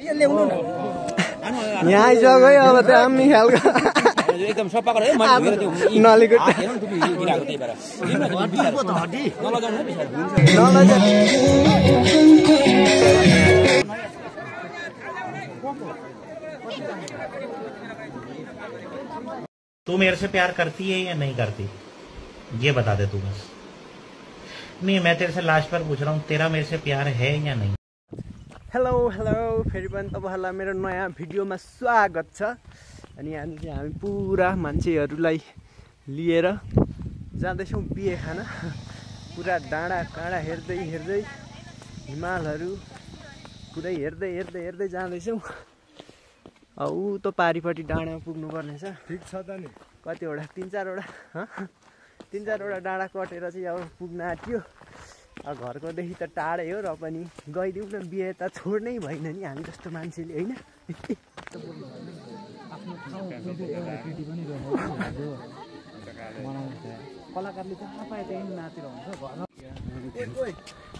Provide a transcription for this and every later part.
यहाँ आइसक्यो है अब त आम्मी खालको एकदम सफा गरेर मैले त्यो नलीको हेर्नु टुपी गिराको त्यही भएर हड्डीको त हड्डी नलजाउनु तू मेरे से प्यार करती है या नहीं करती ये बता दे तू बस। नहीं मैं तेरे से लास्ट पर पूछ रहा हूँ तेरा मेरे से प्यार है या नहीं। हेलो हेलो फेरि पनि तपाईहरुलाई मेरो नयाँ भिडियोमा स्वागत छ। अनि आज चाहिँ हामी पुरा मान्छेहरुलाई लिएर जाँदैछौँ बिहे खान। पुरा डाँडा काँडा हेर्दै हेर्दै हिमालहरु पुरै हेर्दै हेर्दै हेर्दै जाँदैछौँ। ऊ त पारिपट्टि डाँडामा पुग्नु पर्ने छ। ठीक छ त नि कतिवटा 3-4 वटा डाँडा कटेर चाहिँ अब पुग्न आँट्यो। घरको देखि त टाढै हो र पनि गइदिउँ न बिहे त छोड्नै भएन नि हामी जस्तो मान्छेले हैन।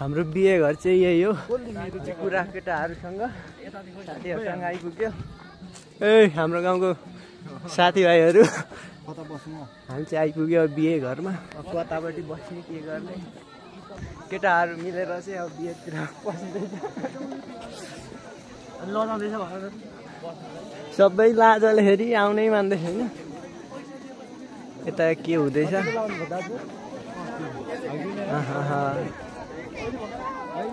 हाम्रो बिहे घर चाहिँ यही हो। पुरा केटाहरूसँग साथीहरूसँग आइपुग्यो। ए हाम्रो गाउँको साथीभाइहरू हामी चाहिँ आइपुग्यो बिहे घरमा। कतापट्टि बस्ने के गर्ने केटाहरू मिलेर चाहिँ अब बिहेतिर पसिँदैछ। लजाउँदैछ सबै लाजले हेरी आउनै मान्दैछ हैन। यता के हुँदैछ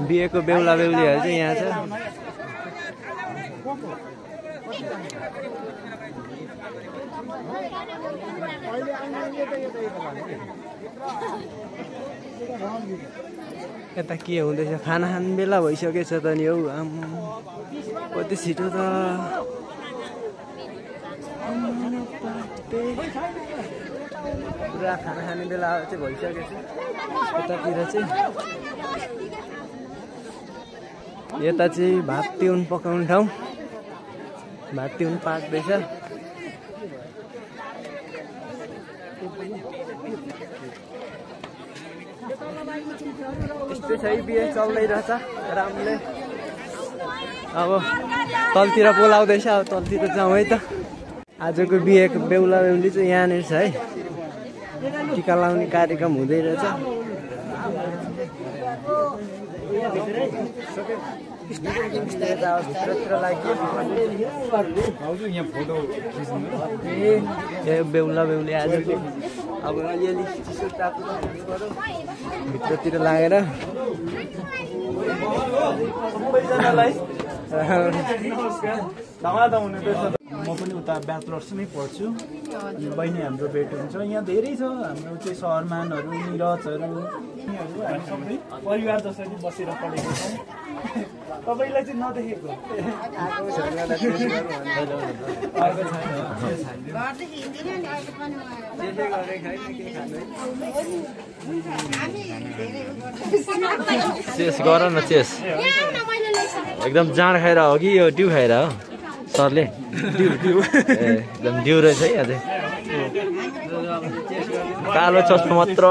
बिहेको बेहुला बेहुलीहरू चाहिँ यहाँ छ। यता के हुँदैछ खाना खाने बेला भइसकेछ त नि हौ। कति छिटो त पुरा खाना खाने बेला चाहिँ भइसकेछ। यतातिर चाहिँ यता चाहिँ भात तिउन पकाउने ठाउँ भात तिउन पाक्दैछ। यस्तै छ बिहे चल्दै रहेछ राम्रले। अब तलतिर बोलाउँदैछ अब तलतिर जाउँ है त। आजको बिहेको बेहुला बेहुली चाहिँ यहाँनिर छ है। टिका लाउने कार्यक्रम हुँदै रहेछ। भित्रतिर लाग्यो बेहुला बेहुली आजको अब अलिअलि चिसो टापु भित्रतिर लागेर म पनि उता ब्याचलर्समै पढ्छु। बहिनी हाम्रो भेट हुन्छ। यहाँ धेरै छ हाम्रो चाहिँ सहरमानहरू निरजहरू हामी सबै परिवार जसरी बसेर पढेको छौँ। तपाईँलाई चाहिँ नदेखेको चेस गर न चेस। एकदम जाँड खाएर हो कि यो डिउ खाएर हो सरले? एकदम डिउ रहेछ है अझै। कालो चस्मा मात्र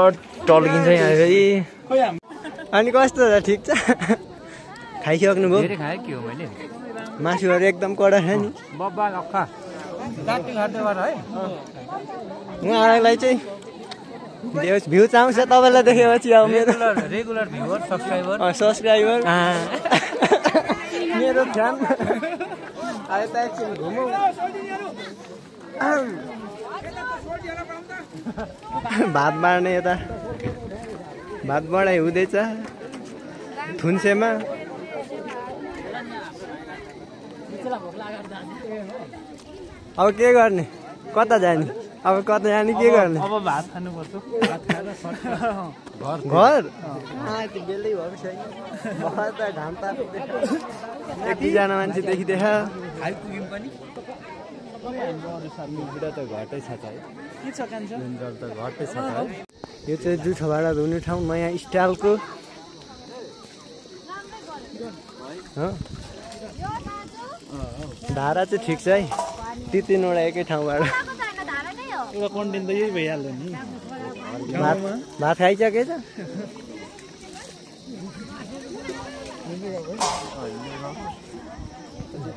टल्किन्छ यहाँ फेरि। अनि कस्तो छ ठिक छ? खाइसक्नु भयो? मासुहरू एकदम कडा छ नि। उहाँलाई चाहिँ भ्यू आउँछ तपाईँलाई देखेपछि अब मेरो रेगुलर भ्युवर सब्सक्राइबर मेरो फ्यान। यता एकछिन घुमौँ। भात बाँड्ने यता भात बढाइ हुँदैछ थुन्सेमा। अब के गर्ने कता जाने? अब कता जाने के गर्ने? अब भात खानुपर्छ। घर त्यो बेलै भएको छैन। घर त घाम ताप्दैछ। एकजना मान्छे देखिदेखा आइपुग्यौँ पनि। हाम्रो अनुसार मिलबिटा त घटै छ त है। के छ कान्छ? मिनरल त घटै छ त है। यो चाहिँ जुठो भाँडा धुने ठाउँ नयाँ स्टाइलको। धारा चाहिँ ठिक छ है। ती 3वटा एकै ठाउँबाट। एउटा कन्टेन्ट त यही भइहाल्यो नि। भात खाइसकेछ?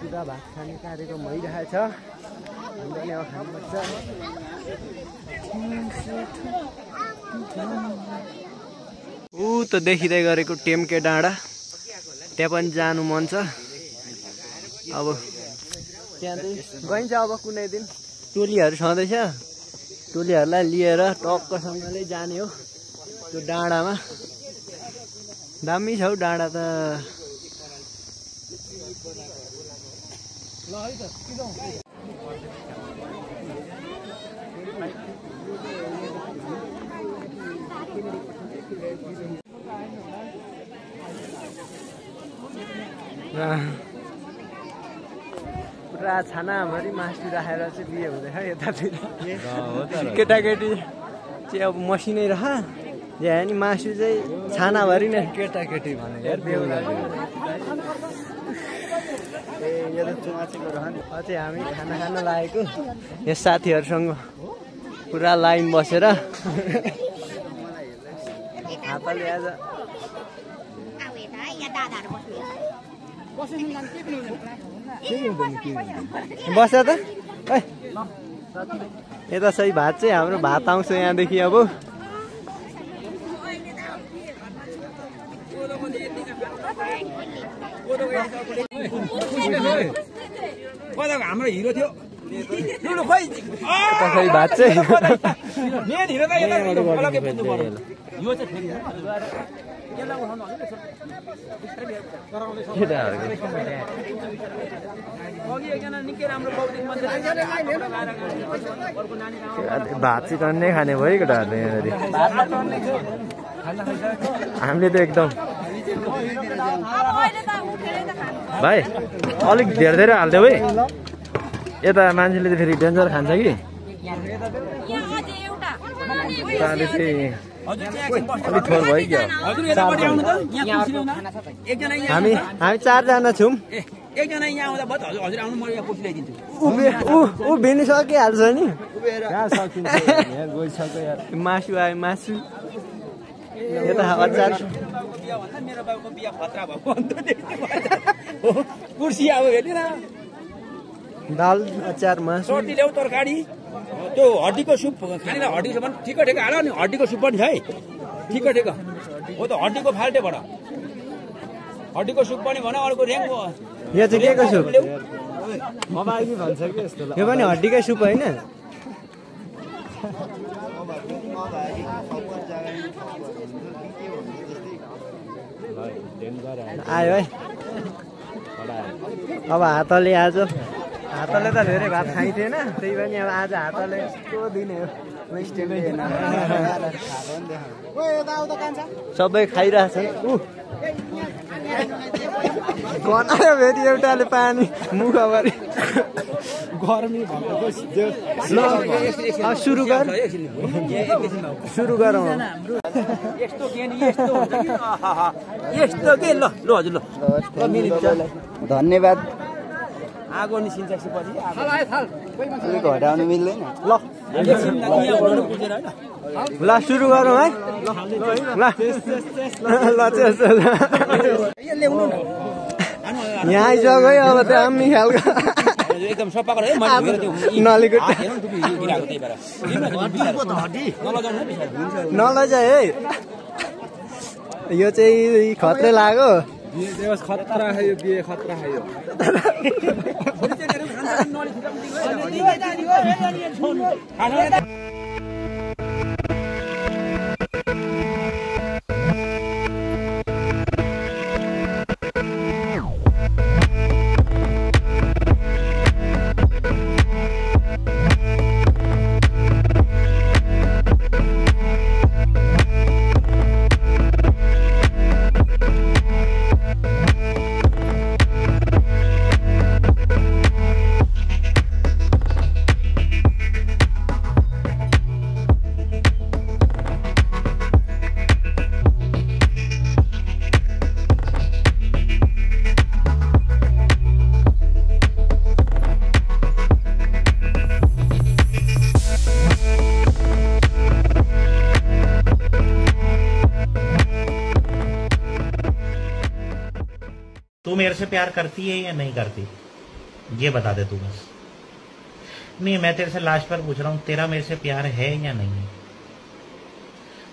पुरा भात खाने कार्यक्रम भइरहेछ। हामीले पनि अब खानुपर्छ। ऊ त देखिँदै गरेको टेम्के डाँडा, त्यहाँ पनि जानु मन छ। अब त्यहाँ चाहिँ गइन्छ अब कुनै दिन। टोलीहरू छँदैछ, टोलीहरूलाई लिएर टक्कसँगले जाने हो त्यो डाँडामा। दामी छ हौ डाँडा त। पुरा छानाभरि मासु राखेर चाहिँ बिहे हुँदैछ यतातिर। केटाकेटी चाहिँ अब मसिनै रह यहाँ नि मासु चाहिँ छानाभरि नै केटाकेटी भने अझै हामी खाना खान लागेको यस साथीहरूसँग पुरा लाइन बसेर हातले आज बस त यता सही भात चाहिँ हाम्रो भात आउँछ यहाँदेखि। अब हाम्रो हिरो थियो सही भात चाहिँ भात चाहिँ टन्नै खाने भयो केटाहरूले यहाँनिर। हामीले त एकदम भाइ अलिक धेरै धेरै हालिदियो है। यता मान्छेले त फेरि डेन्जर खान्छ कि अलिक थोर भयो क्या। हामी 4जना छौँ। एकजना यहाँ आउँदा भयो हजुर आउनु म यहाँ कोठी ल्याइदिन्छु। ऊ भिन्नु सकिहाल्छ नि। मासु आयो मासु यता अचार मेरो बाबुको बिहा खतरा भयो कुर्सी अब हेर्नु न। दाल अचार मासु रोटी ल्याऊ तरकारी त्यो हड्डीको सुप खाने हड्डी पनि ठिक ठिक हाल नि। हड्डीको सुप पनि छ है ठिक ठिक हो त। हड्डीको फाल्टेबाट हड्डीको सुप पनि भन अर्को ऱ्याङ यो चाहिँ के को सुप यो पनि हड्डीकै सुप होइन। आयो है अब हातले आज हातले त धेरै भात खाइथिएन त्यही पनि अब आज हातले यस्तो दिने हो। सबै खाइरहेछन्। गनायो फेरि एउटाले पानी मुखभरि गर्मी सुरु गरौँ। यस्तो के ल हजुर ल धन्यवाद। आगो निस्किन्छ पछि घटाउनु मिल्दैन। ल सुरु गरौँ है। यहाँ आइसक्यो है अब त्यो आम्मी खालको एकदम सफा गरेर नलीको नलैजा है। यो चाहिँ खत्रै लाग्यो। खतरा है यो बिहे खतरा है यो। तू मेरे से प्यार करती है या नहीं करती? ये बता दे तू बस। नहीं, मैं तेरे से लास्ट बार पूछ रहा हूँ, तेरा मेरे से प्यार है या नहीं है?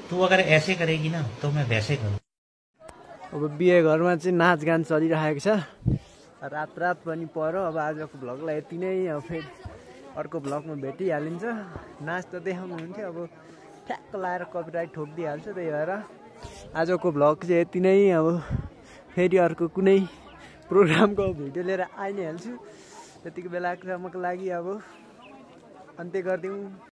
तू अगर ऐसे करेगी ना तो मैं वैसे करूँ। अब बिहे घरमा चाहिँ नाचगान चलिरहेको छ, रात पनि पर्यो। अब आजको भ्लगलाई यति नै, अब फेरि अर्को भ्लगमा भेटिहालिन्छ। नाच त देखाउनु हुन्थ्यो, अब ठ्याक्क लाएर कपिराइट ठोकिदिइहाल्छ, त्यही भएर आजको भ्लग चाहिँ यति नै। अब फेरि अर्को कुनै प्रोग्रामको भिडियो लिएर आइ नै हाल्छु। त्यतिको बेलासम्मको लागि अब अन्त्य गरिदिउँ।